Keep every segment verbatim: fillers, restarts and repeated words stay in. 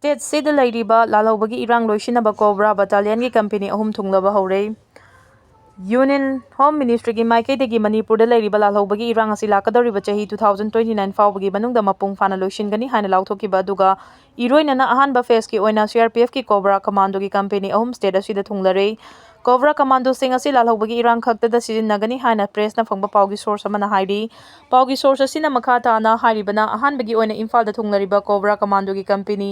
ꯁ꯭ꯇꯦꯠꯁꯤꯗ ꯂꯩꯔꯤꯕ ꯂꯥꯜꯍꯧꯕꯒꯤ ꯏꯔꯥꯡ ꯂꯣꯏꯁꯤꯟꯅꯕ ꯀꯣꯕ꯭ꯔꯥ ꯕꯇꯥꯂꯤꯌꯟꯒꯤ ꯀꯝꯄꯦꯅꯤ ꯑꯍꯨꯝ ꯊꯨꯡꯂꯕ ꯍꯧꯔꯦ꯫ ꯌꯨꯅꯤꯌꯟ ꯍꯣꯝ ꯃꯤꯅꯤꯁꯇ꯭ꯔꯤꯒꯤ ꯃꯥꯏꯀꯩꯗꯒꯤ ꯃꯅꯤꯄꯨꯔꯗ ꯂꯩꯔꯤꯕ ꯂꯥꯜꯍꯧꯕꯒꯤ ꯏꯔꯥꯡ ꯑꯁꯤ ꯂꯥꯛꯀꯗꯧꯔꯤꯕ ꯆꯍꯤ two thousand twenty nine ꯐꯥꯎꯕꯒꯤ ꯃꯅꯨꯡꯗ ꯃꯄꯨꯡ ꯐꯥꯅ ꯂꯣꯏꯁꯤꯟꯒꯅꯤ ꯍꯥꯏꯅ ꯂꯥꯎꯊꯣꯛꯈꯤꯕ ꯑꯗꯨꯒ ꯏꯔꯣꯏꯅꯅ ꯑꯍꯥꯟꯕ ꯐꯦꯁꯀꯤ ꯑꯣꯏꯅ ꯁꯤ ꯑꯥꯔ ꯄꯤ ꯑꯦꯐꯀꯤ ꯀꯣꯕ꯭ꯔꯥ ꯀꯃꯥꯟꯗꯣꯒꯤ ꯀꯝꯄꯦꯅꯤ ꯑꯍꯨꯝ ꯁ꯭ꯇꯦꯠ ꯑꯁꯤꯗ ꯊꯨꯡꯂꯔꯦ꯫ ꯀꯣꯕ꯭ꯔꯥ ꯀꯃꯥꯟꯗꯣꯁꯤꯡ ꯑꯁꯤ ꯂꯥꯜꯍꯧꯕꯒꯤ ꯏꯔꯥꯡ ꯈꯛꯇꯗ ꯁꯤꯖꯤꯟꯅꯒꯅꯤ ꯍꯥꯏꯅ ꯄ꯭ꯔꯦꯁꯅ ꯐꯪꯕ ꯄꯥꯎꯒꯤ ꯁꯣꯔꯁ ꯑꯃꯅ ꯍꯥꯏꯔꯤ꯫ ꯄꯥꯎꯒꯤ ꯁꯣꯔꯁ ꯑꯁꯤꯅ ꯃꯈꯥ ꯇꯥꯅ ꯍꯥꯏꯔꯤꯕꯅ ꯑꯍꯥꯟꯕꯒꯤ ꯑꯣꯏꯅ ꯏꯝꯐꯥꯜꯗ ꯊꯨꯡꯂꯔꯤꯕ ꯀꯣꯕ꯭ꯔꯥ ꯀꯃꯥꯟꯗꯣꯒꯤ ꯀꯝꯄꯦꯅꯤ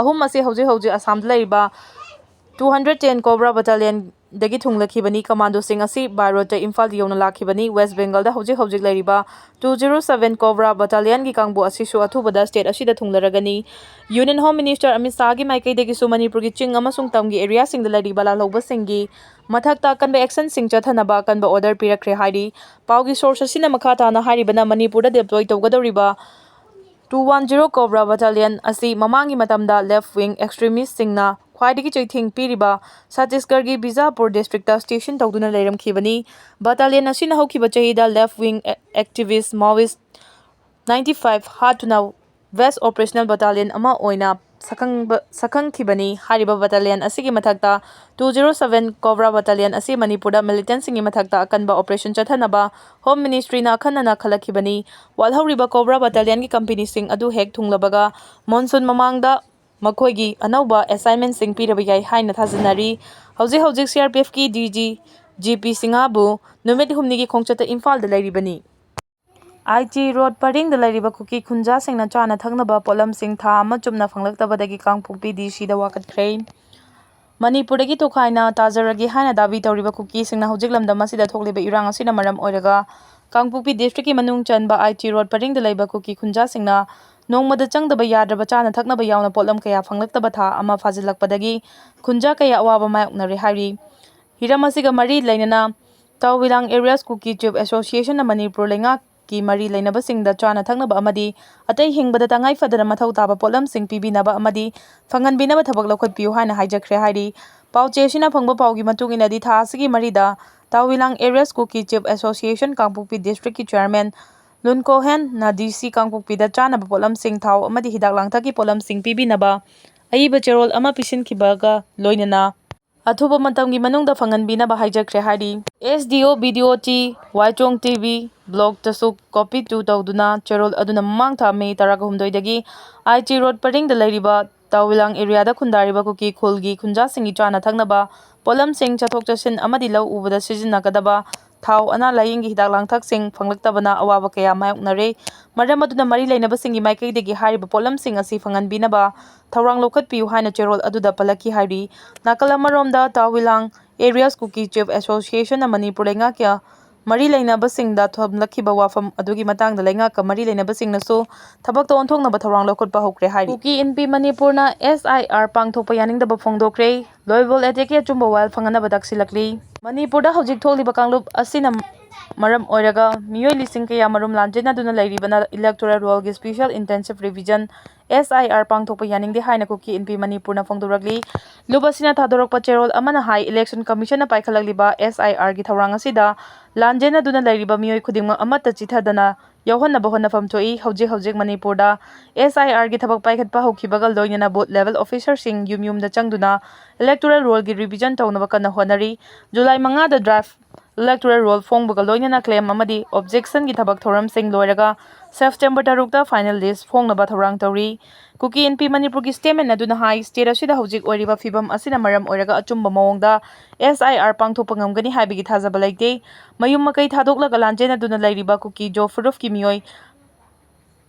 ꯑꯍꯨꯝ ꯑꯁꯤ ꯍꯧꯖꯤꯛ ꯍꯧꯖꯤꯛ ꯑꯁꯥꯝꯗ ꯂꯩꯔꯤꯕ two hundred ten ꯀꯣꯕ꯭ꯔꯥ ꯕꯇꯥꯂꯤꯌꯟꯗꯒꯤ ꯊꯨꯡꯂꯈꯤꯕꯅꯤ꯫ ꯀꯃꯥꯟꯗꯣꯁꯤꯡ ꯑꯁꯤ ꯕꯥꯏ ꯔꯣꯗꯇ ꯏꯝꯐꯥꯜ ꯌꯧꯅ ꯂꯥꯛꯈꯤꯕꯅꯤ꯫ ꯋꯦꯁ ꯕꯦꯡꯒꯜꯗ ꯍꯧꯖꯤꯛ ꯍꯧꯖꯤꯛ ꯂꯩꯔꯤꯕ two zero seven ꯀꯣꯕ꯭ꯔꯥ ꯕꯇꯥꯂꯤꯌꯟꯒꯤ ꯀꯥꯡꯕꯨ ꯑꯁꯤꯁꯨ ꯑꯊꯨꯕꯗ ꯁ꯭ꯇꯦꯠ ꯑꯁꯤꯗ ꯊꯨꯡꯂꯔꯒꯅꯤ꯫ ꯌꯨꯅꯤꯌꯟ ꯍꯣꯝ ꯃꯤꯅꯤꯁꯇꯔ ꯑꯃꯤꯠ ꯁꯥꯍꯒꯤ ꯃꯥꯏꯀꯩꯗꯒꯤꯁꯨ ꯃꯅꯤꯄꯨꯔꯒꯤ ꯆꯤꯡ ꯑꯃꯁꯨꯡ ꯇꯝꯒꯤ ꯑꯦꯔꯤꯌꯥꯁꯤꯡꯗ ꯂꯩꯔꯤꯕ ꯂꯥꯜꯍꯧꯕꯁꯤꯡꯒꯤ ꯃꯊꯛꯇ ꯑꯀꯟꯕ ꯑꯦꯛꯁꯟꯁꯤꯡ ꯆꯠꯊꯅꯕ ꯑꯀꯟꯕ ꯑꯣꯔꯗꯔ ꯄꯤꯔꯛꯈ꯭ꯔꯦ ꯍꯥꯏꯔꯤ꯫ ꯄꯥꯎꯒꯤ ꯁꯣꯔꯁ ꯑꯁꯤꯅ ꯃꯈꯥ ꯇꯥꯅ ꯍꯥꯏꯔꯤꯕꯅ ꯃꯅꯤꯄꯨꯔꯗ ꯗꯤꯄ꯭ꯂꯣꯏ ꯇꯧꯒꯗꯧꯔꯤꯕ two one zero COBRA battalion ꯑꯁꯤ ꯃꯃꯥꯡꯒꯤ ꯃꯇꯝꯗ ꯂꯦꯐ ꯋꯤꯡ ꯑꯦꯛꯁꯇ꯭ꯔꯤꯃꯤꯁꯁꯤꯡꯅ ꯈ꯭ꯋꯥꯏꯗꯒꯤ ꯆꯩꯊꯦꯡ ꯄꯤꯔꯤꯕ ꯁꯠꯇꯤꯁꯒꯔꯒꯤ ꯕꯤꯖꯥꯄꯨꯔ ꯗꯤꯁꯇ꯭ꯔꯤꯛꯇ ꯁ꯭ꯇꯦꯁꯟ ꯇꯧꯗꯨꯅ ꯂꯩꯔꯝꯈꯤꯕꯅꯤ꯫ ꯕꯇꯥꯂꯤꯌꯟ ꯑꯁꯤꯅ ꯍꯧꯈꯤꯕ ꯆꯍꯤꯗ ꯂꯦꯐ ꯋꯤꯡ ꯑꯦꯛꯇꯤꯚꯤꯁ ꯃꯥꯑꯣꯏꯁ ninety five ꯍꯥꯠꯇꯨꯅ ꯕꯦꯁ ꯑꯣꯄꯔꯦꯁꯅꯦꯜ ꯕꯇꯥꯂꯤꯌꯟ ꯑꯃ ꯑꯣꯏꯅ ꯁꯛꯈꯪꯕ-, ꯁꯛꯈꯪꯈꯤꯕꯅꯤ꯫ ꯍꯥꯏꯔꯤꯕ ꯕꯇꯥꯂꯤꯌꯟ ꯑꯁꯤꯒꯤ ꯃꯊꯛꯇ two zero seven cobra battalion ꯑꯁꯤ ꯃꯅꯤꯄꯨꯔꯗ ꯃꯤꯂꯤꯇꯦꯟꯁꯤꯡꯒꯤ ꯃꯊꯛꯇ ꯑꯀꯟꯕ ꯑꯣꯄꯔꯦꯁꯟ ꯆꯠꯊꯅꯕ ꯍꯣꯝ ꯃꯤꯅꯤꯁꯇ꯭ꯔꯤꯅ ꯑꯈꯟꯅꯅ ꯈꯜꯂꯛꯈꯤꯕꯅꯤ꯫ ꯋꯥꯠꯍꯧꯔꯤꯕ ꯀꯣꯕ꯭ꯔꯥ ꯕꯇꯥꯂꯤꯌꯟꯒꯤ ꯀꯝꯄꯦꯅꯤꯁꯤꯡ ꯑꯗꯨ ꯍꯦꯛ ꯊꯨꯡꯂꯕꯒ ꯃꯣꯟꯁꯨꯟ ꯃꯃꯥꯡꯗ ꯃꯈꯣꯏꯒꯤ ꯑꯅꯧꯕ ꯑꯦꯁꯥꯏꯟꯃꯦꯟꯁꯤꯡ ꯄꯤꯔꯕ ꯌꯥꯏ ꯍꯥꯏꯅ ꯊꯥꯖꯅꯔꯤ꯫ ꯍꯧꯖꯤꯛ ꯍꯧꯖꯤꯛ ꯁꯤ R P ꯑꯦꯐꯀꯤ D G G P ꯁꯤꯡꯍꯕꯨ ꯅꯨꯃꯤꯠ ꯍꯨꯝꯅꯤꯒꯤ ꯈꯣꯡꯆꯠꯇ ꯏꯝꯐꯥꯜꯗ ꯂꯩꯔꯤꯕꯅꯤ꯫ ꯑꯥꯏ ꯖꯤ ꯔꯣꯗ ꯄꯔꯤꯡꯗ ꯂꯩꯔꯤꯕ ꯀꯨꯀꯤ ꯈꯨꯟꯖꯥꯁꯤꯡꯅ ꯆꯥꯅ ꯊꯛꯅꯕ ꯄꯣꯠꯂꯝꯁꯤꯡ ꯊꯥ ꯑꯃ ꯆꯨꯞꯅ ꯐꯪꯂꯛꯇꯕꯗꯒꯤ ꯀꯥꯡꯄꯣꯛꯄꯤ ꯗꯤ ꯁꯤꯗ ꯋꯥꯀꯠꯈ꯭ꯔꯦ꯫ ꯃꯅꯤꯄꯨꯔꯗꯒꯤ ꯇꯣꯈꯥꯏꯅ ꯇꯥꯖꯔꯒꯦ ꯍꯥꯏꯅ ꯗꯥꯕꯤ ꯇꯧꯔꯤꯕ ꯀꯨꯀꯤꯁꯤꯡꯅ ꯍꯧꯖꯤꯛ ꯂꯝꯗꯝ ꯑꯁꯤꯗ ꯊꯣꯛꯂꯤꯕ ꯏꯔꯥꯡ ꯑꯁꯤꯅ ꯃꯔꯝ ꯑꯣꯏꯔꯒ ꯀꯥꯡꯄꯣꯛꯄꯤ ꯗꯤꯁꯇ꯭ꯔꯤꯛꯀꯤ ꯃꯅꯨꯡ ꯆꯟꯕ ꯑꯥꯏ ꯖꯤ ꯔꯣꯗ ꯄꯔꯤꯡꯗ ꯂꯩꯕ ꯀꯨꯀꯤ ꯈꯨꯟꯖꯥꯁꯤꯡꯅ ꯅꯣꯡꯃꯗ ꯆꯪꯗꯕ ꯌꯥꯗ꯭ꯔꯕ ꯆꯥꯅ ꯊꯛꯅꯕ ꯌꯥꯎꯅ ꯄꯣꯠꯂꯝ ꯀꯌꯥ ꯐꯪꯂꯛꯇꯕ ꯊꯥ ꯑꯃ ꯐꯥꯖꯤꯜꯂꯛꯄꯗꯒꯤ ꯈꯨꯟꯖꯥ ꯀꯌꯥ ꯑꯋꯥꯕ ꯃꯥꯌꯣꯛꯅꯔꯦ ꯍꯥꯏꯔꯤ꯫ ꯍꯤꯔꯝ ꯑꯁꯤꯒ ꯃꯔꯤ ꯂꯩꯅꯅ ꯇꯥꯎꯋꯤꯂꯥꯡ ꯑꯦꯔꯤꯌꯥꯁ ꯀꯨꯀꯤ ꯆꯤꯐ ꯑꯦꯁꯣꯁꯤꯌꯦꯁꯟꯅ ꯃꯅꯤꯄꯨꯔ ꯂꯩꯉꯥꯛꯀꯤ ꯃꯔꯤ ꯂꯩꯅꯕꯁꯤꯡꯗ ꯆꯥꯅ ꯊꯛꯅꯕ ꯑꯃꯗꯤ ꯑꯇꯩ ꯍꯤꯡꯕꯗ ꯇꯉꯥꯏ ꯐꯗꯅ ꯃꯊꯧ ꯇꯥꯕ ꯄꯣꯠꯂꯝꯁꯤꯡ ꯄꯤꯕꯤꯅꯕ ꯑꯃꯗꯤ ꯐꯪꯍꯟꯕꯤꯅꯕ ꯊꯕꯛ ꯂꯧꯈꯠꯄꯤꯌꯨ ꯍꯥꯏꯅ ꯍꯥꯏꯖꯈ꯭ꯔꯦ ꯍꯥꯏꯔꯤ꯫ ꯄꯥꯎꯆꯦ ꯑꯁꯤꯅ ꯐꯪꯕ ꯄꯥꯎꯒꯤ ꯃꯇꯨꯡ ꯏꯟꯅꯗꯤ ꯊꯥ ꯑꯁꯤꯒꯤ ꯃꯔꯤꯗ ꯇꯥꯎꯋꯤꯂꯥꯡ ꯑꯦꯔꯤꯌꯥꯁ ꯀꯨꯀꯤ ꯆꯤꯐ ꯑꯦꯁꯣꯁꯤꯌꯦꯁꯟ ꯀꯥꯡꯄꯣꯛꯄꯤ ꯗꯤꯁꯇ꯭ꯔꯤꯛꯀꯤ ꯆꯤꯌꯔꯃꯦꯟ ꯂꯨꯟ ꯀꯣꯍꯦꯟꯅ ꯗꯤ ꯁꯤ ꯀꯥꯡꯄꯣꯛꯄꯤꯗ ꯆꯥꯅꯕ ꯄꯣꯠꯂꯝꯁꯤꯡ, ꯊꯥꯎ ꯑꯃꯗꯤ ꯍꯤꯗꯥꯛ ꯂꯥꯡꯊꯛꯀꯤ ꯄꯣꯠꯂꯝꯁꯤꯡ ꯄꯤꯕꯤꯅꯕ ꯑꯏꯕ ꯆꯦꯔꯣꯜ ꯑꯃ ꯄꯤꯁꯤꯟꯈꯤꯕꯒ ꯂꯣꯏꯅꯅ ꯑꯊꯨꯕ ꯃꯇꯝꯒꯤ ꯃꯅꯨꯡꯗ ꯐꯪꯍꯟꯕꯤꯅꯕ ꯍꯥꯏꯖꯈ꯭ꯔꯦ ꯍꯥꯏꯔꯤ꯫ S D O, B D O T, ꯋꯥꯏꯆꯣꯡ T V, blockꯇꯁꯨ copy to ꯇꯧꯗꯨꯅ ꯆꯦꯔꯣꯜ ꯑꯗꯨꯅ ꯃꯃꯥꯡ ꯊꯥ ꯃꯦ ꯇꯔꯥꯒ ꯍꯨꯝꯗꯣꯏꯗꯒꯤ I G Road ꯄꯔꯤꯡꯗ ꯂꯩꯔꯤꯕ ꯇꯥꯎꯋꯤꯂꯥꯡ areaꯗ ꯈꯨꯟꯗꯥꯔꯤꯕ ꯀꯨꯀꯤ ꯈꯨꯜꯒꯤ ꯈꯨꯟꯖꯥꯁꯤꯡꯒꯤ ꯆꯥꯅ ꯊꯛꯅꯕ ꯄꯣꯠꯂꯝꯁꯤꯡ ꯆꯠꯊꯣꯛ ꯆꯠꯁꯤꯟ ꯑꯃꯗꯤ ꯂꯧ ꯎꯕꯗ ꯁꯤꯖꯤꯟꯅꯒꯗꯕ ꯊꯥꯎ, ꯑꯅꯥ ꯂꯥꯌꯦꯡꯒꯤ ꯍꯤꯗꯥꯛ ꯂꯥꯡꯊꯛꯁꯤꯡ ꯐꯪꯂꯛꯇꯕꯅ ꯑꯋꯥꯕ ꯀꯌꯥ ꯃꯥꯌꯣꯛꯅꯔꯦ꯫ ꯃꯔꯝ ꯑꯗꯨꯅ ꯃꯔꯤ ꯂꯩꯅꯕꯁꯤꯡꯒꯤ ꯃꯥꯏꯀꯩꯗꯒꯤ ꯍꯥꯏꯔꯤꯕ ꯄꯣꯠꯂꯝꯁꯤꯡ ꯑꯁꯤ ꯐꯪꯍꯟꯕꯤꯅꯕ ꯊꯧꯔꯥꯡ ꯂꯧꯈꯠꯄꯤꯌꯨ ꯍꯥꯏꯅ ꯆꯦꯔꯣꯜ ꯑꯗꯨꯗ ꯄꯜꯂꯛꯈꯤ ꯍꯥꯏꯔꯤ꯫ ꯅꯥꯀꯜ ꯑꯃꯔꯣꯝꯗ, ꯇꯥꯎꯋꯤꯂꯥꯡ Areas Kuki Chief Associationꯅ ꯃꯅꯤꯄꯨꯔ ꯂꯩꯉꯥꯛꯀꯤ ꯃꯔꯤ ꯂꯩꯅꯕꯁꯤꯡꯗ ꯊꯝꯂꯛꯈꯤꯕ ꯋꯥꯐꯝ ꯑꯗꯨꯒꯤ ꯃꯇꯥꯡꯗ ꯂꯩꯉꯥꯛꯀ ꯃꯔꯤ ꯂꯩꯅꯕꯁꯤꯡꯅꯁꯨ ꯊꯕꯛꯇ ꯑꯣꯟꯊꯣꯛꯅꯕ ꯊꯧꯔꯥꯡ ꯂꯧꯈꯠꯄ ꯍꯧꯈ꯭ꯔꯦ ꯍꯥꯏꯔꯤ꯫ ꯀꯨꯀꯤ ꯏꯟꯄꯤ ꯃꯅꯤꯄꯨꯔꯅ S I R ꯄꯥꯡꯊꯣꯛꯄ ꯌꯥꯅꯤꯡꯗꯕ ꯐꯣꯡꯗꯣꯛꯈ꯭ꯔꯦ꯫ ꯂꯣꯏꯕꯣꯜ attackꯀꯤ ꯑꯆꯨꯝꯕ ꯋꯥꯌꯦꯜ ꯐꯪꯍꯟꯅꯕ ꯇꯛꯁꯤꯜꯂꯛꯂꯤ꯫ ꯃꯅꯤꯄꯨꯔꯗ ꯍꯧꯖꯤꯛ ꯊꯣꯛꯂꯤꯕ ꯀꯥꯡꯂꯨꯞ ꯑꯁꯤꯅ ꯃꯔꯝ ꯑꯣꯏꯔꯒ ꯃꯤꯑꯣꯏ ꯂꯤꯁꯤꯡ ꯀꯌꯥ ꯃꯔꯨꯝ ꯂꯥꯟꯖꯦꯟꯅꯗꯨꯅ ꯂꯩꯔꯤꯕꯅ electoral rollꯒꯤ special intensive revision, S I R ꯄꯥꯡꯊꯣꯛꯄ ꯌꯥꯅꯤꯡꯗꯦ ꯍꯥꯏꯅ ꯀꯨꯀꯤ ꯏꯟꯄꯤ ꯃꯅꯤꯄꯨꯔꯅ ꯐꯣꯡꯗꯣꯔꯛꯂꯤ꯫ ꯂꯨꯞ ꯑꯁꯤꯅ ꯊꯥꯗꯣꯔꯛꯄ ꯆꯦꯔꯣꯜ ꯑꯃꯅ ꯍꯥꯏ, Election Commissionꯅ ꯄꯥꯏꯈꯠꯂꯛꯂꯤꯕ S I Rꯒꯤ ꯊꯧꯔꯥꯡ ꯑꯁꯤꯗ ꯂꯥꯟꯖꯦꯟꯅꯗꯨꯅ ꯂꯩꯔꯤꯕ ꯃꯤꯑꯣꯏ ꯈꯨꯗꯤꯡꯃꯛ ꯑꯃꯠꯇ ꯆꯤꯊꯗꯅ ꯌꯥꯎꯍꯟꯅꯕ ꯍꯣꯠꯅꯐꯝ ꯊꯣꯛꯏ꯫ ꯍꯧꯖꯤꯛ ꯍꯧꯖꯤꯛ ꯃꯅꯤꯄꯨꯔꯗ S I Rꯒꯤ ꯊꯕꯛ ꯄꯥꯏꯈꯠꯄ ꯍꯧꯈꯤꯕꯒ ꯂꯣꯏꯅꯅ booth level officerꯁꯤꯡ ꯌꯨꯝ ꯌꯨꯝꯗ ꯆꯪꯗꯨꯅ electoral rollꯒꯤ revision ꯇꯧꯅꯕ ꯀꯟꯅ ꯍꯣꯠꯅꯔꯤ꯫ ꯖꯨꯂꯥꯏ ꯃꯉꯥꯗ draft electoral roll ꯐꯣꯡꯕꯒ ꯂꯣꯏꯅꯅ claim ꯑꯃꯗꯤ objectionꯒꯤ ꯊꯕꯛ ꯊꯧꯔꯝꯁꯤꯡ ꯂꯣꯏꯔꯒ September ꯇꯔꯨꯛꯇ final list ꯐꯣꯡꯅꯕ ꯊꯧꯔꯥꯡ ꯇꯧꯔꯤ꯫ ꯀꯨꯀꯤ ꯏꯟꯄꯤ ꯃꯅꯤꯄꯨꯔꯒꯤ statement ꯑꯗꯨꯅ ꯍꯥꯏ, state ꯑꯁꯤꯗ ꯍꯧꯖꯤꯛ ꯑꯣꯏꯔꯤꯕ ꯐꯤꯕꯝ ꯑꯁꯤꯅ ꯃꯔꯝ ꯑꯣꯏꯔꯒ ꯑꯆꯨꯝꯕ ꯃꯑꯣꯡꯗ S I R ꯄꯥꯡꯊꯣꯛꯄ ꯉꯝꯒꯅꯤ ꯍꯥꯏꯕꯒꯤ ꯊꯥꯖꯕ ꯂꯩꯇꯦ꯫ ꯃꯌꯨꯝ ꯃꯀꯩ ꯊꯥꯗꯣꯛꯂꯒ ꯂꯥꯟꯖꯦꯟꯅꯗꯨꯅ ꯂꯩꯔꯤꯕ ꯀꯨꯀꯤ ꯖꯣ ꯐꯨꯔꯨꯞꯀꯤ ꯃꯤꯑꯣꯏ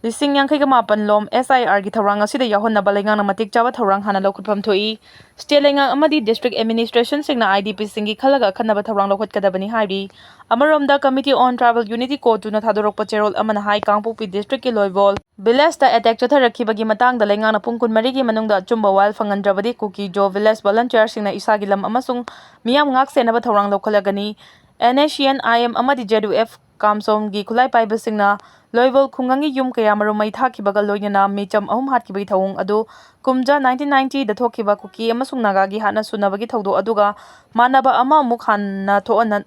ꯂꯤꯁꯤꯡ ꯌꯥꯡꯈꯩꯒ ꯃꯥꯄꯟ ꯂꯣꯝ S I Rꯒꯤ ꯊꯧꯔꯥꯡ ꯑꯁꯤꯗ ꯌꯥꯎꯍꯟꯅꯕ ꯂꯩꯉꯥꯛꯅ ꯃꯇꯤꯛ ꯆꯥꯕ ꯊꯧꯔꯥꯡ ꯍꯥꯟꯅ ꯂꯧꯈꯠꯐꯝ ꯊꯣꯛꯏ꯫ State ꯂꯩꯉꯥꯛ ꯑꯃꯗꯤ district administrationꯁꯤꯡꯅ I D Pꯁꯤꯡꯒꯤ ꯈꯜꯂꯒ ꯑꯈꯟꯅꯕ ꯊꯧꯔꯥꯡ ꯂꯧꯈꯠꯀꯗꯕꯅꯤ ꯍꯥꯏꯔꯤ꯫ ꯑꯃꯔꯣꯝꯗ, Committee on Tribal Unity ꯀꯣꯇꯨꯅ ꯊꯥꯗꯣꯔꯛꯄ ꯆꯦꯔꯣꯜ ꯑꯃꯅ ꯍꯥꯏ, ꯀꯥꯡꯄꯣꯛꯄꯤ districtꯀꯤ ꯂꯣꯏꯕꯣꯜ villageꯇ attack ꯆꯠꯊꯔꯛꯈꯤꯕꯒꯤ ꯃꯇꯥꯡꯗ ꯂꯩꯉꯥꯛꯅ ꯄꯨꯡ ꯀꯨꯟꯃꯔꯤꯒꯤ ꯃꯅꯨꯡꯗ ꯑꯆꯨꯝꯕ ꯋꯥꯌꯦꯜ ꯐꯪꯍꯟꯗ꯭ꯔꯕꯗꯤ ꯀꯨꯀꯤ ꯖꯣ village volunteerꯁꯤꯡꯅ ꯏꯁꯥꯒꯤ ꯂꯝ ꯑꯃꯁꯨꯡ ꯃꯤꯌꯥꯝ ꯉꯥꯛ ꯁꯦꯟꯅꯕ ꯊꯧꯔꯥꯡ ꯂꯧꯈꯠꯂꯒꯅꯤ꯫ N S C N I M ꯑꯃꯗꯤ Z U F ꯀꯥꯝꯁꯣꯝꯒꯤ ꯈꯨꯠꯂꯥꯏ ꯄꯥꯏꯕꯁꯤꯡꯅ ꯂꯣꯏꯕꯣꯜ ꯈꯨꯡꯒꯪꯒꯤ ꯌꯨꯝ ꯀꯌꯥꯃꯔꯨꯝ ꯃꯩ ꯊꯥꯈꯤꯕꯒ ꯂꯣꯏꯅꯅ ꯃꯤꯆꯝ ꯑꯍꯨꯝ ꯍꯥꯠꯈꯤꯕꯒꯤ ꯊꯧꯑꯣꯡ ꯑꯗꯨ ꯀꯨꯝꯖꯥ nineteen ninetyꯗ ꯊꯣꯛꯈꯤꯕ ꯀꯨꯀꯤ ꯑꯃꯁꯨꯡ ꯅꯥꯒꯥꯒꯤ ꯍꯥꯠꯅ ꯁꯨꯅꯕꯒꯤ ꯊꯧꯗꯣꯛ ꯑꯗꯨꯒ ꯃꯥꯟꯅꯕ ꯑꯃ ꯑꯃꯨꯛ ꯍꯟꯅ ꯊꯣꯛꯍꯟꯅ-,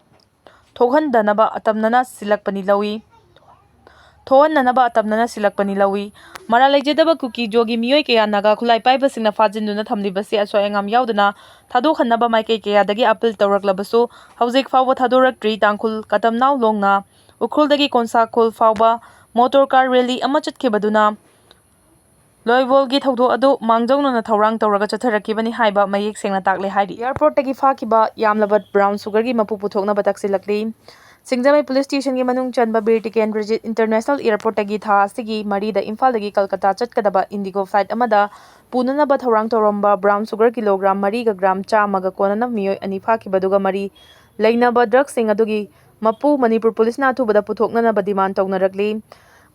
ꯊꯣꯛꯍꯟꯗꯅꯕ ꯑꯇꯝꯅꯅ ꯁꯤꯜꯂꯛꯄꯅꯤ ꯂꯧꯏ꯫ ꯊꯣꯛꯍꯟꯅꯅꯕ ꯑꯇꯝꯅꯅ ꯁꯤꯜꯂꯛꯄꯅꯤ ꯂꯧꯏ꯫ ꯃꯔꯥꯜ ꯂꯩꯖꯗꯕ ꯀꯨꯀꯤ ꯖꯣꯒꯤ ꯃꯤꯑꯣꯏ ꯀꯌꯥ ꯅꯥꯒꯥ ꯈꯨꯠꯂꯥꯏ ꯄꯥꯏꯕꯁꯤꯡꯅ ꯐꯥꯖꯤꯟꯗꯨꯅ ꯊꯝꯂꯤꯕꯁꯤ ꯑꯁꯣꯏ ꯑꯉꯥꯝ ꯌꯥꯎꯗꯅ ꯊꯥꯗꯣꯛꯍꯟꯅꯕ ꯃꯥꯏꯀꯩ ꯀꯌꯥꯗꯒꯤ ꯑꯥꯄꯤꯜ ꯇꯧꯔꯛꯂꯕꯁꯨ ꯍꯧꯖꯤꯛ ꯐꯥꯎꯕ ꯊꯥꯗꯣꯔꯛꯇ꯭ꯔꯤ꯫ ꯇꯥꯡꯈꯨꯜ ꯀꯇꯝꯅꯥꯎ ꯂꯣꯡꯅ ꯎꯈ꯭ꯔꯨꯜꯗꯒꯤ ꯀꯣꯟꯁꯥꯈꯣꯜ ꯐꯥꯎꯕ ꯃꯣꯇꯣꯔ ꯀꯥꯔ ꯔꯦꯂꯤ ꯑꯃ ꯆꯠꯈꯤꯕꯗꯨꯅ ꯂꯣꯏꯕꯣꯜꯒꯤ ꯊꯧꯗꯣꯛ ꯑꯗꯨ ꯃꯥꯡꯖꯧꯅꯅ ꯊꯧꯔꯥꯡ ꯇꯧꯔꯒ ꯆꯠꯊꯔꯛꯈꯤꯕꯅꯤ ꯍꯥꯏꯕ ꯃꯌꯦꯛ ꯁꯦꯡꯅ ꯇꯥꯛꯂꯦ ꯍꯥꯏꯔꯤ꯫ ꯑꯦꯌꯔꯄꯣꯔꯠꯇꯒꯤ ꯐꯥꯈꯤꯕ ꯌꯥꯝꯂꯕ ꯕ꯭ꯔꯥꯎꯟ ꯁꯨꯒꯔꯒꯤ ꯃꯄꯨ ꯄꯨꯊꯣꯛꯅꯕ ꯇꯛꯁꯤꯜꯂꯛꯂꯤ꯫ ꯁꯤꯡꯖꯃꯩ ꯄꯨꯂꯤꯁ ꯁ꯭ꯇꯦꯁꯟꯒꯤ ꯃꯅꯨꯡ ꯆꯟꯕ ꯕꯤꯔ ꯇꯤꯀꯦꯟꯗ꯭ꯔꯖꯤꯠ ꯏꯟꯇꯔꯅꯦꯁꯅꯦꯜ ꯑꯦꯌꯔꯄꯣꯔꯠꯇꯒꯤ ꯊꯥ ꯑꯁꯤꯒꯤ ꯃꯔꯤꯗ ꯏꯝꯐꯥꯜꯗꯒꯤ ꯀꯜꯀꯇꯥ ꯆꯠꯀꯗꯕ ꯏꯟꯗꯤꯒꯣ ꯐ꯭ꯂꯥꯏꯠ ꯑꯃꯗ ꯄꯨꯅꯅꯕ ꯊꯧꯔꯥꯡ ꯇꯧꯔꯝꯕ ꯕ꯭ꯔꯥꯎꯟ ꯁꯨꯒꯔ ꯀꯤꯂꯣꯒ꯭ꯔꯥꯝ ꯃꯔꯤꯒ ꯒ꯭ꯔꯥꯝ ꯆꯥꯝꯃꯒ ꯀꯣꯟꯅꯅꯕ ꯃꯤꯑꯣꯏ ꯑꯅꯤ ꯐꯥꯈꯤꯕꯗꯨꯒ ꯃꯔꯤ ꯂꯩꯅꯕ ꯗ꯭ꯔꯒꯁꯤꯡ ꯑꯗꯨꯒꯤ ꯃꯄꯨ ꯃꯅꯤꯄꯨꯔ ꯄꯨꯂꯤꯁꯅ ꯑꯊꯨꯕꯗ ꯄꯨꯊꯣꯛꯅꯅꯕ ꯗꯤꯃꯥꯟ ꯇꯧꯅꯔꯛꯂꯤ꯫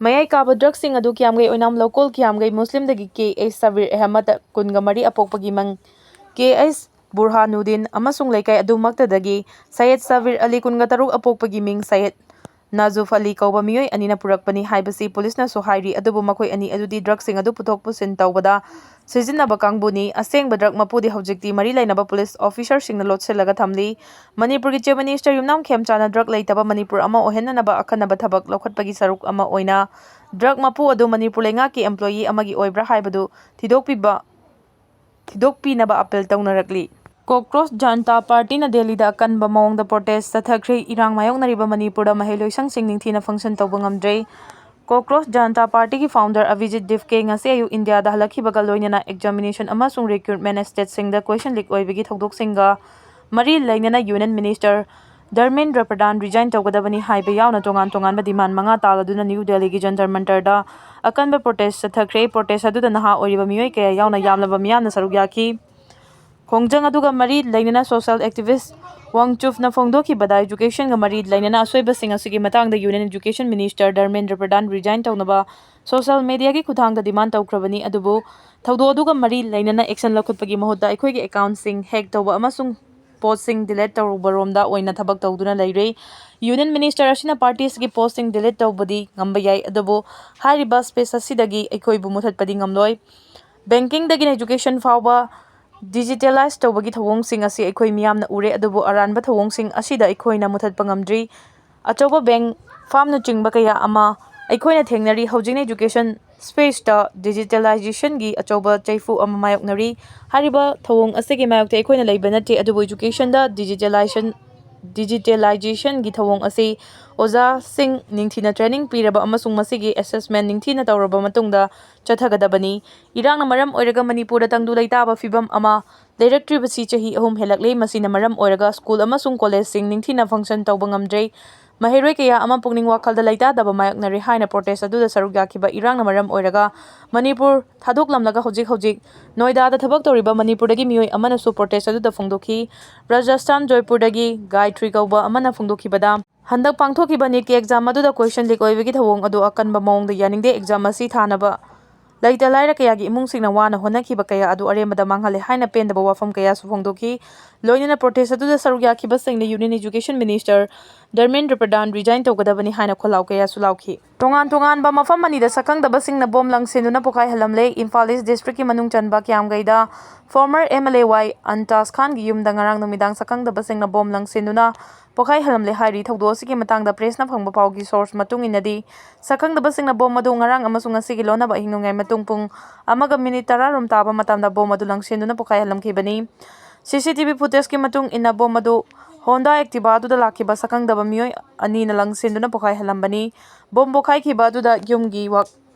ꯃꯌꯥꯏ ꯀꯥꯕ ꯗ꯭ꯔꯒꯁꯤꯡ ꯑꯗꯨ ꯀꯤꯌꯥꯝꯒꯩ ꯑꯣꯏꯅꯥꯝ ꯂꯧꯀꯣꯜ ꯀꯤꯌꯥꯝꯒꯩ ꯃꯨꯁꯂꯤꯝꯗꯒꯤ ꯀꯦ ꯑꯩꯆ ꯁꯕꯤꯔ ꯑꯍꯃꯗ ꯀꯨꯟꯒ ꯃꯔꯤ ꯑꯄꯣꯛꯄꯒꯤ ꯃꯤꯡ ꯀꯦ ꯑꯩꯆ ꯕꯨꯔꯍꯥꯅꯨꯗꯤꯟ ꯑꯃꯁꯨꯡ ꯂꯩꯀꯥꯏ ꯑꯗꯨꯃꯛꯇꯗꯒꯤ ꯁꯌꯦꯗ ꯁꯕꯤꯔ ꯑꯂꯤ ꯀꯨꯟꯒ ꯇꯔꯨꯛ ꯑꯄꯣꯛꯄꯒꯤ ꯃꯤꯡ ꯁꯌꯦꯗ ꯅꯥꯖꯨꯐ ꯑꯂꯤ ꯀꯧꯕ ꯃꯤꯑꯣꯏ ꯑꯅꯤꯅ ꯄꯨꯔꯛꯄꯅꯤ ꯍꯥꯏꯕꯁꯤ ꯄꯨꯂꯤꯁꯅꯁꯨ ꯍꯥꯏꯔꯤ꯫ ꯑꯗꯨꯕꯨ ꯃꯈꯣꯏ ꯑꯅꯤ ꯑꯗꯨꯗꯤ ꯗ꯭ꯔꯒꯁꯤꯡ ꯑꯗꯨ ꯄꯨꯊꯣꯛ ꯄꯨꯁꯤꯟ ꯇꯧꯕꯗ ꯁꯤꯖꯤꯟꯅꯕ ꯀꯥꯡꯕꯨꯅꯤ꯫ ꯑꯁꯦꯡꯕ ꯗ꯭ꯔꯒ ꯃꯄꯨꯗꯤ ꯍꯧꯖꯤꯛꯇꯤ ꯃꯔꯤ ꯂꯩꯅꯕ ꯄꯨꯂꯤꯁ ꯑꯣꯐꯤꯁꯔꯁꯤꯡꯅ ꯂꯣꯠꯁꯤꯜꯂꯒ ꯊꯝꯂꯤ꯫ ꯃꯅꯤꯄꯨꯔꯒꯤ ꯆꯤꯐ ꯃꯤꯅꯤꯁꯇꯔ ꯌꯨꯝꯅꯥꯝ ꯈꯦꯝꯆꯥꯅ ꯗ꯭ꯔꯒ ꯂꯩꯇꯕ ꯃꯅꯤꯄꯨꯔ ꯑꯃ ꯑꯣꯏꯍꯟꯅꯅꯕ ꯑꯈꯟꯅꯕ ꯊꯕꯛ ꯂꯧꯈꯠꯄꯒꯤ ꯁꯔꯨꯛ ꯑꯃ ꯑꯣꯏꯅ ꯗ꯭ꯔꯒ ꯃꯄꯨ ꯑꯗꯨ ꯃꯅꯤꯄꯨꯔ ꯂꯩꯉꯥꯛꯀꯤ ꯑꯦꯝꯄ꯭ꯂꯣꯌꯤ ꯑꯃꯒꯤ ꯑꯣꯏꯕ꯭ꯔꯥ ꯍꯥꯏꯕꯗꯨ ꯊꯤꯗꯣꯛꯄꯤꯕ ꯊꯤꯗꯣꯛꯄꯤꯅꯕ ꯑꯥꯄꯤꯜ ꯇꯧꯅꯔꯛꯂꯤ꯫ ꯀꯣꯀ꯭ꯔꯣꯁ ꯖꯅꯇꯥ ꯄꯥꯔꯇꯤꯅ ꯗꯦꯜꯂꯤꯗ ꯑꯀꯟꯕ ꯃꯑꯣꯡꯗ ꯄ꯭ꯔꯣꯇꯦꯁ ꯆꯠꯊꯈ꯭ꯔꯦ꯫ ꯏꯔꯥꯡ ꯃꯥꯌꯣꯛꯅꯔꯤꯕ ꯃꯅꯤꯄꯨꯔꯗ ꯃꯍꯩꯂꯣꯏꯁꯪꯁꯤꯡ ꯅꯤꯡꯊꯤꯅ ꯐꯪꯁꯟ ꯇꯧꯕ ꯉꯝꯗ꯭ꯔꯦ꯫ ꯀꯣꯀ꯭ꯔꯣꯁ ꯖꯅꯇꯥ ꯄꯥꯔꯇꯤꯒꯤ ꯐꯥꯎꯟꯗꯔ ꯑꯚꯤꯖꯤꯠ ꯗꯤꯞꯀꯦ ꯉꯁꯤ ꯑꯌꯨꯛ ꯏꯟꯗꯤꯌꯥꯗ ꯍꯜꯂꯛꯈꯤꯕꯒ ꯂꯣꯏꯅꯅ ꯑꯦꯛꯖꯥꯃꯤꯅꯦꯁꯟ ꯑꯃꯁꯨꯡ ꯔꯤꯀ꯭ꯔꯨꯠꯃꯦꯟ ꯁ꯭ꯇꯦꯠꯁꯤꯡꯗ ꯀꯣꯏꯁꯟ ꯂꯤꯛ ꯑꯣꯏꯕꯒꯤ ꯊꯧꯗꯣꯛꯁꯤꯡꯒ ꯃꯔꯤ ꯂꯩꯅꯅ ꯌꯨꯅꯤꯌꯟ ꯃꯤꯅꯤꯁꯇꯔ ꯙꯔꯃꯦꯟꯗ꯭ꯔ ꯄ꯭ꯔꯙꯥꯟ ꯔꯤꯖꯥꯏꯟ ꯇꯧꯒꯗꯕꯅꯤ ꯍꯥꯏꯕ ꯌꯥꯎꯅ ꯇꯣꯉꯥꯟ ꯇꯣꯉꯥꯟꯕ ꯗꯤꯃꯥꯟ ꯃꯉꯥ ꯇꯥꯜꯂꯗꯨꯅ ꯅ꯭ꯌꯨ ꯗꯦꯜꯂꯤꯒꯤ ꯖꯟꯇꯔ ꯃꯟꯇꯔꯗ ꯑꯀꯟꯕ ꯄ꯭ꯔꯣꯇꯦꯁ ꯆꯠꯊꯈ꯭ꯔꯦ꯫ ꯄ꯭ꯔꯣꯇꯦꯁ ꯑꯗꯨꯗ ꯅꯍꯥ ꯑꯣꯏꯔꯤꯕ ꯃꯤꯑꯣꯏ ꯀꯌꯥ ꯌꯥꯎꯅ ꯌꯥꯝꯂꯕ ꯃꯤꯌꯥꯝꯅ ꯁꯔꯨꯛ ꯌꯥꯈꯤ꯫ ꯈꯣꯡꯖꯪ ꯑꯗꯨꯒ ꯃꯔꯤ ꯂꯩꯅꯅ ꯁꯣꯁꯤꯌꯦꯜ ꯑꯦꯛꯇꯤꯚꯤꯁ꯭ꯠ ꯋꯥꯡꯆꯨꯞꯅ ꯐꯣꯡꯗꯣꯛꯈꯤꯕꯗ ꯏꯖꯨꯀꯦꯁꯟꯒ ꯃꯔꯤ ꯂꯩꯅꯅ ꯑꯁꯣꯏꯕꯁꯤꯡ ꯑꯁꯤꯒꯤ ꯃꯇꯥꯡꯗ ꯌꯨꯅꯤꯌꯟ ꯏꯖꯨꯀꯦꯁꯟ ꯃꯤꯅꯤꯁꯇꯔ ꯙꯔꯃꯦꯟꯗ꯭ꯔ ꯄ꯭ꯔꯙꯥꯟ ꯔꯤꯖꯥꯏꯟ ꯇꯧꯅꯕ ꯁꯣꯁꯤꯌꯦꯜ ꯃꯦꯗꯤꯌꯥꯒꯤ ꯈꯨꯠꯊꯥꯡꯗ ꯗꯤꯃꯥꯟ ꯇꯧꯈ꯭ꯔꯕꯅꯤ꯫ ꯑꯗꯨꯕꯨ ꯊꯧꯗꯣꯛ ꯑꯗꯨꯒ ꯃꯔꯤ ꯂꯩꯅꯅ ꯑꯦꯛꯁꯟ ꯂꯧꯈꯠꯄꯒꯤ ꯃꯍꯨꯠꯇ ꯑꯩꯈꯣꯏꯒꯤ ꯑꯦꯀꯥꯎꯟꯠꯁꯤꯡ ꯍꯦꯛ ꯇꯧꯕ ꯑꯃꯁꯨꯡ ꯄꯣꯁ꯭ꯠꯁꯤꯡ ꯗꯤꯂꯤꯠ ꯇꯧꯕꯔꯣꯝꯗ ꯑꯣꯏꯅ ꯊꯕꯛ ꯇꯧꯗꯨꯅ ꯂꯩꯔꯦ꯫ ꯌꯨꯅꯤꯌꯟ ꯃꯤꯅꯤꯁꯇꯔ ꯑꯁꯤꯅ ꯄꯥꯔꯇꯤ ꯑꯁꯤꯒꯤ ꯄꯣꯁ꯭ꯠꯁꯤꯡ ꯗꯤꯂꯤꯠ ꯇꯧꯕꯗꯤ ꯉꯝꯕ ꯌꯥꯏ, ꯑꯗꯨꯕꯨ ꯍꯥꯏꯔꯤꯕ ꯁ꯭ꯄꯦꯁ ꯑꯁꯤꯗꯒꯤ ꯑꯩꯈꯣꯏꯕꯨ ꯃꯨꯊꯠꯄꯗꯤ ꯉꯝꯂꯣꯏ꯫ ꯕꯦꯡꯀꯤꯡꯗꯒꯤꯅ ꯏꯖꯨꯀꯦꯁꯟ ꯐꯥꯎꯕ ꯗꯤꯖꯤꯇꯦꯂꯥꯏꯖ ꯇꯧꯕꯒꯤ ꯊꯧꯑꯣꯡꯁꯤꯡ ꯑꯁꯤ ꯑꯩꯈꯣꯏ ꯃꯤꯌꯥꯝꯅ ꯎꯔꯦ, ꯑꯗꯨꯕꯨ ꯑꯔꯥꯟꯕ ꯊꯧꯑꯣꯡꯁꯤꯡ ꯑꯁꯤꯗ ꯑꯩꯈꯣꯏꯅ ꯃꯨꯊꯠꯄ ꯉꯝꯗ꯭ꯔꯤ꯫ ꯑꯆꯧꯕ ꯕꯦꯡꯛ, ꯐꯥꯔꯝꯅꯆꯤꯡꯕ ꯀꯌꯥ ꯑꯃ ꯑꯩꯈꯣꯏꯅ ꯊꯦꯡꯅꯔꯤ꯫ ꯍꯧꯖꯤꯛꯅ education space ꯇ digitalization ꯒꯤ ꯑꯆꯧꯕ ꯆꯩꯐꯨ ꯑꯃ ꯃꯥꯌꯣꯛꯅꯔꯤ꯫ ꯍꯥꯏꯔꯤꯕ ꯊꯧꯑꯣꯡ ꯑꯁꯤꯒꯤ ꯃꯥꯌꯣꯛꯇ ꯑꯩꯈꯣꯏꯅ ꯂꯩꯕ ꯅꯠꯇꯦ, ꯑꯗꯨꯕꯨ education ꯗ digitalization, digitalization ꯒꯤ ꯊꯧꯑꯣꯡ ꯑꯁꯤ ꯑꯣꯖꯥꯁꯤꯡ ꯅꯤꯡꯊꯤꯅ training ꯄꯤꯔꯕ ꯑꯃꯁꯨꯡ ꯃꯁꯤꯒꯤ assessment ꯅꯤꯡꯊꯤꯅ ꯇꯧꯔꯕ ꯃꯇꯨꯡꯗ ꯆꯠꯊꯒꯗꯕꯅꯤ꯫ ꯏꯔꯥꯡꯅ ꯃꯔꯝ ꯑꯣꯏꯔꯒ ꯃꯅꯤꯄꯨꯔꯗ ꯇꯪꯗꯨ ꯂꯩꯇꯥꯕ ꯐꯤꯕꯝ ꯑꯃ ꯂꯩꯔꯛꯇ꯭ꯔꯤꯕꯁꯤ ꯆꯍꯤ ꯑꯍꯨꯝ ꯍꯦꯜꯂꯛꯂꯦ꯫ ꯃꯁꯤꯅ ꯃꯔꯝ ꯑꯣꯏꯔꯒ school ꯑꯃꯁꯨꯡ college ꯁꯤꯡ ꯅꯤꯡꯊꯤꯅ function ꯇꯧꯕ ꯉꯝꯗ꯭ꯔꯦ꯫ ꯃꯍꯩꯔꯣꯏ ꯀꯌꯥ ꯑꯃ ꯄꯨꯛꯅꯤꯡ ꯋꯥꯈꯜꯗ ꯂꯩꯇꯥꯗꯕ ꯃꯥꯌꯣꯛꯅꯔꯦ ꯍꯥꯏꯅ protest ꯑꯗꯨꯗ ꯁꯔꯨꯛ ꯌꯥꯈꯤꯕ ꯏꯔꯥꯡꯅ ꯃꯔꯝ ꯑꯣꯏꯔꯒ ꯃꯅꯤꯄꯨꯔ ꯊꯥꯗꯣꯛꯂꯝꯂꯒ ꯍꯧꯖꯤꯛ ꯍꯧꯖꯤꯛ ꯅꯣꯏꯗꯥꯗ ꯊꯕꯛ ꯇꯧꯔꯤꯕ ꯃꯅꯤꯄꯨꯔꯗꯒꯤ ꯃꯤꯑꯣꯏ ꯑꯃꯅꯁꯨ protest ꯑꯗꯨꯗ ꯐꯣꯡꯗꯣꯛꯈꯤ꯫ ꯔꯥꯖꯁꯊꯥꯟ ꯖꯣꯏꯄꯨꯔꯗꯒꯤ ꯒꯥꯌꯇ꯭ꯔꯤ ꯀꯧꯕ ꯑꯃꯅ ꯐꯣꯡꯗꯣꯛꯈꯤꯕꯗ, ꯍꯟꯗꯛ ꯄꯥꯡꯊꯣꯛꯈꯤꯕ NEET ꯀꯤ exam ꯑꯗꯨꯗ question leak ꯑꯣꯏꯕꯒꯤ ꯊꯧꯑꯣꯡ ꯑꯗꯨ ꯑꯀꯟꯕ ꯃꯑꯣꯡꯗ ꯌꯥꯅꯤꯡꯗꯦ꯫ Exam ꯑꯁꯤ ꯊꯥꯅꯕ ꯂꯩꯇ ꯂꯥꯏꯔ ꯀꯌꯥꯒꯤ ꯏꯃꯨꯡꯁꯤꯡꯅ ꯋꯥꯅ ꯍꯣꯠꯅꯈꯤꯕ ꯀꯌꯥ ꯑꯗꯨ ꯑꯔꯦꯝꯕꯗ ꯃꯥꯡꯍꯜꯂꯦ ꯍꯥꯏꯅ ꯄꯦꯟꯗꯕ ꯋꯥꯐꯝ ꯀꯌꯥꯁꯨ ꯐꯣꯡꯗꯣꯛꯈꯤ꯫ ꯂꯣꯏꯅꯅ protest ꯑꯗꯨꯗ ꯁꯔꯨꯛ ꯌꯥꯈꯤꯕꯁꯤꯡꯅ Union Education Minister ꯙꯔꯃꯦꯟꯗ꯭ꯔ ꯄ꯭ꯔꯙꯥꯟ resign ꯇꯧꯒꯗꯕꯅꯤ ꯍꯥꯏꯅ ꯈꯣꯜꯂꯥꯎ ꯀꯌꯥꯁꯨ ꯂꯥꯎꯈꯤ꯫ ꯇꯣꯉꯥꯟ ꯇꯣꯉꯥꯟꯕ ꯃꯐꯝ ꯑꯅꯤꯗ ꯁꯛꯈꯪꯗꯕꯁꯤꯡꯅ bomb ꯂꯪꯁꯤꯟꯗꯨꯅ ꯄꯣꯈꯥꯏꯍꯜꯂꯝꯂꯦ꯫ ꯏꯝꯐꯥꯜ East district ꯀꯤ ꯃꯅꯨꯡ ꯆꯟꯕ ꯀ꯭ꯌꯥꯝꯒꯩꯗ former MLA ꯋꯥꯏ ꯑꯟꯇꯥꯖ ꯈꯥꯟꯒꯤ ꯌꯨꯝꯗ ꯉꯔꯥꯡ ꯅꯨꯃꯤꯗꯥꯡ ꯁꯛꯈꯪꯗꯕꯁꯤꯡꯅ bomb ꯂꯪꯁꯤꯟꯗꯨꯅ ꯄꯣꯈꯥꯏꯍꯜꯂꯝꯂꯦ ꯍꯥꯏꯔꯤ꯫ ꯊꯧꯗꯣꯛ ꯑꯁꯤꯒꯤ ꯃꯇꯥꯡꯗ press ꯅ ꯐꯪꯕ ꯄꯥꯎꯒꯤ source ꯃꯇꯨꯡ ꯏꯟꯅꯗꯤ, ꯁꯛꯈꯪꯗꯕꯁꯤꯡꯅ bomb ꯑꯗꯨ ꯉꯔꯥꯡ ꯑꯃꯁꯨꯡ ꯉꯁꯤꯒꯤ ꯂꯣꯟꯅꯕ ꯑꯍꯤꯡ ꯅꯣꯡꯌꯥꯏ ꯃꯇꯨꯡ ꯄꯨꯡ ꯑꯃꯒ minute ꯇꯔꯥ ꯔꯣꯝ ꯇꯥꯕ ꯃꯇꯝꯗ bomb ꯑꯗꯨ ꯂꯪꯁꯤꯟꯗꯨꯅ ꯄꯣꯈꯥꯏꯍꯜꯂꯝꯈꯤꯕꯅꯤ꯫ CCTV footage ꯀꯤ ꯃꯇꯨꯡ ꯏꯟꯅ, bomb ꯑꯗꯨ Honda Activa ꯑꯗꯨꯗ ꯂꯥꯛꯈꯤꯕ ꯁꯛꯈꯪꯗꯕ ꯃꯤꯑꯣꯏ ꯑꯅꯤꯅ ꯂꯪꯁꯤꯟꯗꯨꯅ ꯄꯣꯈꯥꯏꯍꯜꯂꯝꯕꯅꯤ꯫ Bomb ꯄꯣꯈꯥꯏꯈꯤꯕ ꯑꯗꯨꯗ ꯌꯨꯝꯒꯤ ꯋꯥ-,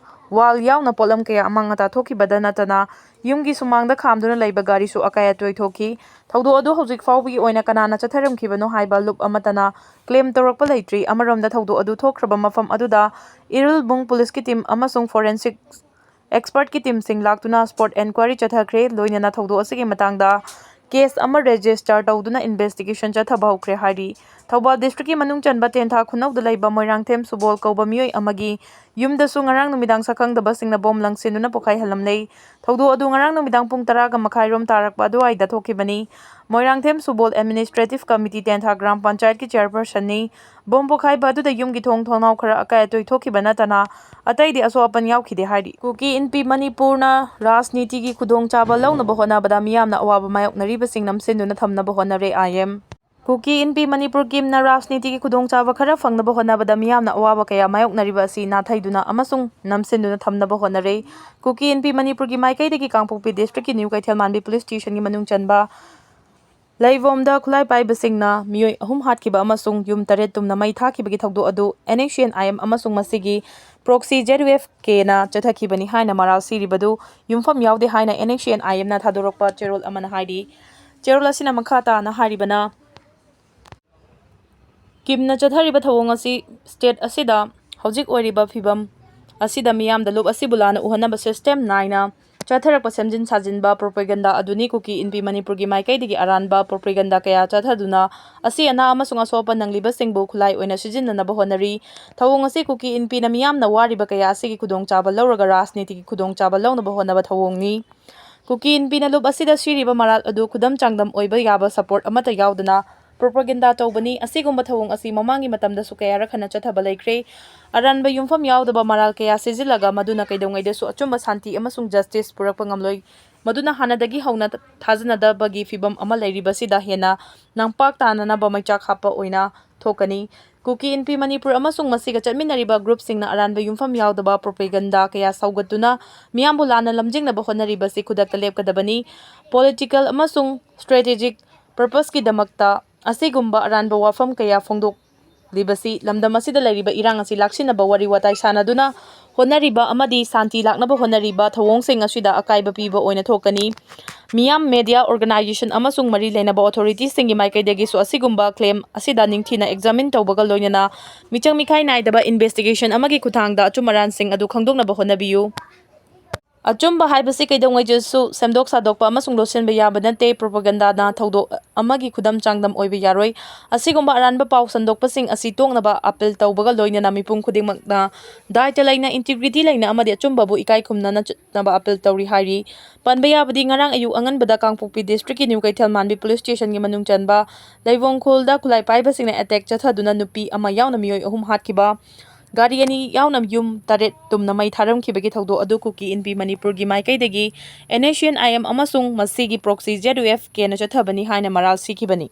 wall ꯌꯥꯎꯅ ꯄꯣꯠꯂꯝ ꯀꯌꯥ ꯑꯃꯥꯡ ꯑꯇꯥ ꯊꯣꯛꯈꯤꯕꯗ ꯅꯠꯇꯅ, ꯌꯨꯝꯒꯤ ꯁꯨꯃꯥꯡꯗ ꯈꯥꯝꯗꯨꯅ ꯂꯩꯕ ꯒꯥꯔꯤꯁꯨ ꯑꯀꯥꯏ ꯑꯇꯣꯏ ꯊꯣꯛꯈꯤ꯫ ꯊꯧꯗꯣꯛ ꯑꯗꯨ ꯍꯧꯖꯤꯛ ꯐꯥꯎꯕꯒꯤ ꯑꯣꯏꯅ ꯀꯅꯥꯅ ꯆꯠꯊꯔꯝꯈꯤꯕꯅꯣ ꯍꯥꯏꯕ ꯂꯨꯞ ꯑꯃꯠꯇꯅ claim ꯇꯧꯔꯛꯄ ꯂꯩꯇ꯭ꯔꯤ꯫ ꯑꯃꯔꯣꯝꯗ, ꯊꯧꯗꯣꯛ ꯑꯗꯨ ꯊꯣꯛꯈ꯭ꯔꯕ ꯃꯐꯝ ꯑꯗꯨꯗ ꯏꯔꯤꯜꯕꯨꯡ police ꯀꯤ team ꯑꯃꯁꯨꯡ forensic expert ꯀꯤ team ꯁꯤꯡ ꯂꯥꯛꯇꯨꯅ spot enquiry ꯆꯠꯊꯈ꯭ꯔꯦ꯫ ꯂꯣꯏꯅꯅ ꯊꯧꯗꯣꯛ ꯑꯁꯤꯒꯤ ꯃꯇꯥꯡꯗ case ꯑꯃ register ꯇꯧꯗꯨꯅ investigation ꯆꯠꯊꯕ ꯍꯧꯈ꯭ꯔꯦ ꯍꯥꯏꯔꯤ꯫ ꯊꯧꯕꯥꯜ district ꯀꯤ ꯃꯅꯨꯡ ꯆꯟꯕ ꯇꯦꯟꯊꯥ ꯈꯨꯅꯧꯗ ꯂꯩꯕ ꯃꯣꯏꯔꯥꯡꯊꯦꯝ ꯁꯨꯕꯣꯜ ꯀꯧꯕ ꯃꯤꯑꯣꯏ ꯑꯃꯒꯤ ꯌꯨꯝꯗꯁꯨ ꯉꯔꯥꯡ ꯅꯨꯃꯤꯗꯥꯡ ꯁꯛꯈꯪꯗꯕꯁꯤꯡꯅ bomb ꯂꯪꯁꯤꯟꯗꯨꯅ ꯄꯣꯈꯥꯏꯍꯜꯂꯝꯂꯦ꯫ ꯊꯧꯗꯣꯛ ꯑꯗꯨ ꯉꯔꯥꯡ ꯅꯨꯃꯤꯗꯥꯡ ꯄꯨꯡ ꯇꯔꯥꯒ ꯃꯈꯥꯏ ꯔꯣꯝ ꯇꯥꯔꯛꯄ ꯑꯗꯨꯋꯥꯏꯗ ꯊꯣꯛꯈꯤꯕꯅꯤ꯫ ꯃꯣꯏꯔꯥꯡꯊꯦꯝ ꯁꯨꯕꯣꯜ Administrative Committee ꯇꯦꯟꯊꯥ ꯒ꯭ꯔꯥꯝ ꯄꯟꯆꯥꯌꯠꯀꯤ chairperson ꯅꯤ꯫ Bomb ꯄꯣꯈꯥꯏꯕ ꯑꯗꯨꯗ ꯌꯨꯝꯒꯤ ꯊꯣꯡ ꯊꯣꯡꯅꯥꯎ ꯈꯔ ꯑꯀꯥꯏ ꯑꯇꯣꯏ ꯊꯣꯛꯈꯤꯕ ꯅꯠꯇꯅ ꯑꯇꯩꯗꯤ ꯑꯁꯣꯛ ꯑꯄꯟ ꯌꯥꯎꯈꯤꯗꯦ ꯍꯥꯏꯔꯤ꯫ ꯀꯨꯀꯤ ꯏꯟꯄꯤ ꯃꯅꯤꯄꯨꯔꯅ ꯔꯥꯖꯅꯤꯇꯤꯒꯤ ꯈꯨꯗꯣꯡꯆꯥꯕ ꯂꯧꯅꯕ ꯍꯣꯠꯅꯕꯗ ꯃꯤꯌꯥꯝꯅ ꯑꯋꯥꯕ ꯃꯥꯌꯣꯛꯅꯔꯤꯕꯁꯤꯡ ꯅꯝꯁꯤꯟꯗꯨꯅ ꯊꯝꯅꯕ ꯍꯣꯠꯅꯔꯦ꯫ I M ꯀꯨꯀꯤ ꯏꯟꯄꯤ ꯃꯅꯤꯄꯨꯔ ꯀꯤꯝꯅ ꯔꯥꯖꯅꯤꯇꯤꯒꯤ ꯈꯨꯗꯣꯡꯆꯥꯕ ꯈꯔ ꯐꯪꯅꯕ ꯍꯣꯠꯅꯕꯗ ꯃꯤꯌꯥꯝꯅ ꯑꯋꯥꯕ ꯀꯌꯥ ꯃꯥꯌꯣꯛꯅꯔꯤꯕ ꯑꯁꯤ ꯅꯥꯊꯩꯗꯨꯅ ꯑꯃꯁꯨꯡ ꯅꯝꯁꯤꯟꯗꯨꯅ ꯊꯝꯅꯕ ꯍꯣꯠꯅꯔꯦ꯫ ꯀꯨꯀꯤ ꯏꯟꯄꯤ ꯃꯅꯤꯄꯨꯔꯒꯤ ꯃꯥꯏꯀꯩꯗꯒꯤ ꯀꯥꯡꯄꯣꯛꯄꯤ ꯗꯤꯁꯇ꯭ꯔꯤꯛꯀꯤ ꯅ꯭ꯌꯨ ꯀꯩꯊꯦꯜ ꯃꯥꯟꯕꯤ ꯄꯨꯂꯤꯁ ꯁ꯭ꯇꯦꯁꯟꯒꯤ ꯃꯅꯨꯡ ꯆꯟꯕ ꯂꯩꯕꯣꯝꯗ ꯈꯨꯠꯂꯥꯏ ꯄꯥꯏꯕꯁꯤꯡꯅ ꯃꯤꯑꯣꯏ ꯑꯍꯨꯝ ꯍꯥꯠꯈꯤꯕ ꯑꯃꯁꯨꯡ ꯌꯨꯝ ꯇꯔꯦꯠ ꯇꯨꯝꯅ ꯃꯩ ꯊꯥꯈꯤꯕꯒꯤ ꯊꯧꯗꯣꯛ ꯑꯗꯨ NSCN-IM ꯑꯃꯁꯨꯡ ꯃꯁꯤꯒꯤ proxy ZUF-Kꯅ ꯆꯠꯊꯈꯤꯕꯅꯤ ꯍꯥꯏꯅ ꯃꯔꯥꯜ ꯁꯤꯔꯤꯕꯗꯨ ꯌꯨꯝꯐꯝ ꯌꯥꯎꯗꯦ ꯍꯥꯏꯅ NSCN-IM-ꯅ ꯊꯥꯗꯣꯔꯛꯄ ꯆꯦꯔꯣꯜ ꯑꯃꯅ ꯍꯥꯏꯔꯤ꯫ ꯆꯦꯔꯣꯜ ꯑꯁꯤꯅ ꯃꯈꯥ ꯇꯥꯅ ꯍꯥꯏꯔꯤꯕꯅ, ꯀꯤꯝꯅ ꯆꯠꯊꯔꯤꯕ ꯊꯧꯑꯣꯡ ꯑꯁꯤ state ꯑꯁꯤꯗ ꯍꯧꯖꯤꯛ ꯑꯣꯏꯔꯤꯕ ꯐꯤꯕꯝ ꯑꯁꯤꯗ ꯃꯤꯌꯥꯝꯗ ꯂꯨꯞ ꯑꯁꯤꯕꯨ ꯂꯥꯟꯅ ꯎꯍꯟꯅꯕ system ꯅꯥꯏꯅ ꯆꯠꯊꯔꯛꯄ ꯁꯦꯝꯖꯤꯟ ꯁꯥꯖꯤꯟꯕ propaganda ꯑꯗꯨꯅꯤ꯫ ꯀꯨꯀꯤ ꯏꯟꯄꯤ ꯃꯅꯤꯄꯨꯔꯒꯤ ꯃꯥꯏꯀꯩꯗꯒꯤ ꯑꯔꯥꯟꯕ propaganda ꯀꯌꯥ ꯆꯠꯊꯗꯨꯅ ꯑꯁꯤ ꯑꯅꯥ ꯑꯃꯁꯨꯡ ꯑꯁꯣꯛ ꯑꯄꯟ ꯅꯪꯂꯤꯕꯁꯤꯡꯕꯨ ꯈꯨꯠꯂꯥꯏ ꯑꯣꯏꯅ ꯁꯤꯖꯤꯟꯅꯅꯕ ꯍꯣꯠꯅꯔꯤ꯫ ꯊꯧꯑꯣꯡ ꯑꯁꯤ ꯀꯨꯀꯤ ꯏꯟꯄꯤꯅ ꯃꯤꯌꯥꯝꯅ ꯋꯥꯔꯤꯕ ꯀꯌꯥ ꯑꯁꯤꯒꯤ ꯈꯨꯗꯣꯡꯆꯥꯕ ꯂꯧꯔꯒ ꯔꯥꯖꯅꯤꯇꯤꯒꯤ ꯈꯨꯗꯣꯡꯆꯥꯕ ꯂꯧꯅꯕ ꯍꯣꯠꯅꯕ ꯊꯧꯑꯣꯡꯅꯤ꯫ ꯀꯨꯀꯤ ꯏꯟꯄꯤꯅ ꯂꯨꯞ ꯑꯁꯤꯗ ꯁꯤꯔꯤꯕ ꯃꯔꯥꯜ ꯑꯗꯨ ꯈꯨꯗꯝ ꯆꯥꯡꯗꯝ ꯑꯣꯏꯕ ꯌꯥꯕ support ꯑꯃꯠꯇ ꯌꯥꯎꯗꯅ propaganda ꯇꯧꯕꯅꯤ꯫ ꯑꯁꯤꯒꯨꯝꯕ ꯊꯧꯑꯣꯡ ꯑꯁꯤ ꯃꯃꯥꯡꯒꯤ ꯃꯇꯝꯗꯁꯨ ꯀꯌꯥꯔꯛ ꯍꯟꯅ ꯆꯠꯊꯕ ꯂꯩꯈ꯭ꯔꯦ꯫ ꯑꯔꯥꯟꯕ ꯌꯨꯝꯐꯝ ꯌꯥꯎꯗꯕ ꯃꯔꯥꯜ ꯀꯌꯥ ꯁꯤꯖꯤꯜꯂꯒ ꯃꯗꯨꯅ ꯀꯩꯗꯧꯉꯩꯗꯁꯨ ꯑꯆꯨꯝꯕ ꯁꯥꯟꯇꯤ ꯑꯃꯁꯨꯡ justice ꯄꯨꯔꯛꯄ ꯉꯝꯂꯣꯏ꯫ ꯃꯗꯨꯅ ꯍꯥꯟꯅꯗꯒꯤ ꯍꯧꯅ ꯊꯥꯖꯅꯗꯕꯒꯤ ꯐꯤꯚꯝ ꯑꯃ ꯂꯩꯔꯤꯕꯁꯤꯗ ꯍꯦꯟꯅ ꯅꯝꯄꯥꯛ ꯇꯥꯅꯅꯕ ꯃꯩꯆꯥꯛ ꯍꯥꯞꯄ ꯑꯣꯏꯅ ꯊꯣꯛꯀꯅꯤ꯫ ꯀꯨꯀꯤ ꯏꯟꯄꯤ ꯃꯅꯤꯄꯨꯔ ꯑꯃꯁꯨꯡ ꯃꯁꯤꯒ ꯆꯠꯃꯤꯟꯅꯔꯤꯕ groupꯁꯤꯡꯅ ꯑꯔꯥꯟꯕ ꯌꯨꯝꯐꯝ ꯌꯥꯎꯗꯕ propaganda ꯀꯌꯥ ꯁꯧꯒꯠꯇꯨꯅ ꯃꯤꯌꯥꯝꯕꯨ ꯂꯥꯟꯅ ꯂꯝꯖꯤꯡꯅꯕ ꯍꯣꯠꯅꯔꯤꯕꯁꯤ ꯈꯨꯗꯛꯇ ꯂꯦꯞꯀꯗꯕꯅꯤ꯫ Political ꯑꯃꯁꯨꯡ strategic purposeꯀꯤꯗꯃꯛꯇ ꯑꯁꯤꯒꯨꯝꯕ ꯑꯔꯥꯟꯕ ꯋꯥꯐꯝ ꯀꯌꯥ ꯐꯣꯡꯗꯣꯛꯂꯤꯕꯁꯤ ꯂꯝꯗꯝ ꯑꯁꯤꯗ ꯂꯩꯔꯤꯕ ꯏꯔꯥꯡ ꯑꯁꯤ ꯂꯥꯛꯁꯤꯟꯅꯕ ꯋꯥꯔꯤ ꯋꯥꯇꯥꯏ ꯁꯥꯟꯅꯗꯨꯅ ꯍꯣꯠꯅꯔꯤꯕ ꯑꯃꯗꯤ ꯁꯥꯟꯇꯤ ꯂꯥꯛꯅꯕ ꯍꯣꯠꯅꯔꯤꯕ ꯊꯧꯑꯣꯡꯁꯤꯡ ꯑꯁꯤꯗ ꯑꯀꯥꯏꯕ ꯄꯤꯕ ꯑꯣꯏꯅ ꯊꯣꯛꯀꯅꯤ꯫ ꯃꯤꯌꯥꯝ, media, organization ꯑꯃꯁꯨꯡ ꯃꯔꯤ ꯂꯩꯅꯕ authorityꯁꯤꯡꯒꯤ ꯃꯥꯏꯀꯩꯗꯒꯤꯁꯨ ꯑꯁꯤꯒꯨꯝꯕ claim ꯑꯁꯤꯗ ꯅꯤꯡꯊꯤꯅ examine ꯇꯧꯕꯒ ꯂꯣꯏꯅꯅ ꯃꯤꯆꯪ ꯃꯤꯈꯥꯏ ꯅꯥꯏꯗꯕ investigation ꯑꯃꯒꯤ ꯈꯨꯠꯊꯥꯡꯗ ꯑꯆꯨꯝ ꯑꯔꯥꯟꯁꯤꯡ ꯑꯗꯨ ꯈꯪꯗꯣꯛꯅꯕ ꯍꯣꯠꯅꯕꯤꯌꯨ꯫ ꯑꯆꯨꯝꯕ ꯍꯥꯏꯕꯁꯤ ꯀꯩꯗꯧꯉꯩꯗꯁꯨ ꯁꯦꯝꯗꯣꯛ ꯁꯥꯗꯣꯛꯄ ꯑꯃꯁꯨꯡ ꯂꯣꯠꯁꯤꯟꯕ ꯌꯥꯕ ꯅꯠꯇꯦ꯫ Propagandana ꯊꯧꯗꯣꯛ ꯑꯃꯒꯤ ꯈꯨꯗꯝ ꯆꯥꯡꯗꯝ ꯑꯣꯏꯕ ꯌꯥꯔꯣꯏ꯫ ꯑꯁꯤꯒꯨꯝꯕ ꯑꯔꯥꯟꯕ ꯄꯥꯎ ꯁꯟꯗꯣꯛꯄꯁꯤꯡ ꯑꯁꯤ ꯇꯣꯛꯅꯕ appeal ꯇꯧꯕꯒ ꯂꯣꯏꯅꯅ ꯃꯤꯄꯨꯝ ꯈꯨꯗꯤꯡꯃꯛꯅ ꯗꯥꯏꯇ ꯂꯩꯅ, integrity ꯂꯩꯅ ꯑꯃꯗꯤ ꯑꯆꯨꯝꯕꯕꯨ ꯏꯀꯥꯏ ꯈꯨꯝꯅꯅ ꯆꯠꯅꯕ appeal ꯇꯧꯔꯤ ꯍꯥꯏꯔꯤ꯫ ꯄꯟꯕ ꯌꯥꯕꯗꯤ, ꯉꯔꯥꯡ ꯑꯌꯨꯛ ꯑꯉꯟꯕꯗ ꯀꯥꯡꯄꯣꯛꯄꯤ districtꯀꯤ ꯅ꯭ꯌꯨ ꯀꯩꯊꯦꯜ ꯃꯥꯟꯕꯤ police stationꯒꯤ ꯃꯅꯨꯡ ꯆꯟꯕ ꯂꯩꯕꯣꯡ ꯈꯨꯜꯗ ꯈꯨꯠꯂꯥꯏ ꯄꯥꯏꯕꯁꯤꯡꯅ attack ꯆꯠꯊꯗꯨꯅ ꯅꯨꯄꯤ ꯑꯃ ꯌꯥꯎꯅ ꯃꯤꯑꯣꯏ ꯑꯍꯨꯝ ꯍꯥꯠꯈꯤꯕ, ꯒꯥꯔꯤ ꯑꯅꯤ ꯌꯥꯎꯅ ꯌꯨꯝ ꯇꯔꯦꯠ ꯇꯨꯝꯅ ꯃꯩ ꯊꯥꯔꯝꯈꯤꯕꯒꯤ ꯊꯧꯗꯣꯛ ꯑꯗꯨ ꯀꯨꯀꯤ ꯏꯟꯄꯤ ꯃꯅꯤꯄꯨꯔꯒꯤ ꯃꯥꯏꯀꯩꯗꯒꯤ NSCN-IM ꯑꯃꯁꯨꯡ ꯃꯁꯤꯒꯤ proxy ZUF-Kꯅ ꯆꯠꯊꯕꯅꯤ ꯍꯥꯏꯅ ꯃꯔꯥꯜ ꯁꯤꯈꯤꯕꯅꯤ꯫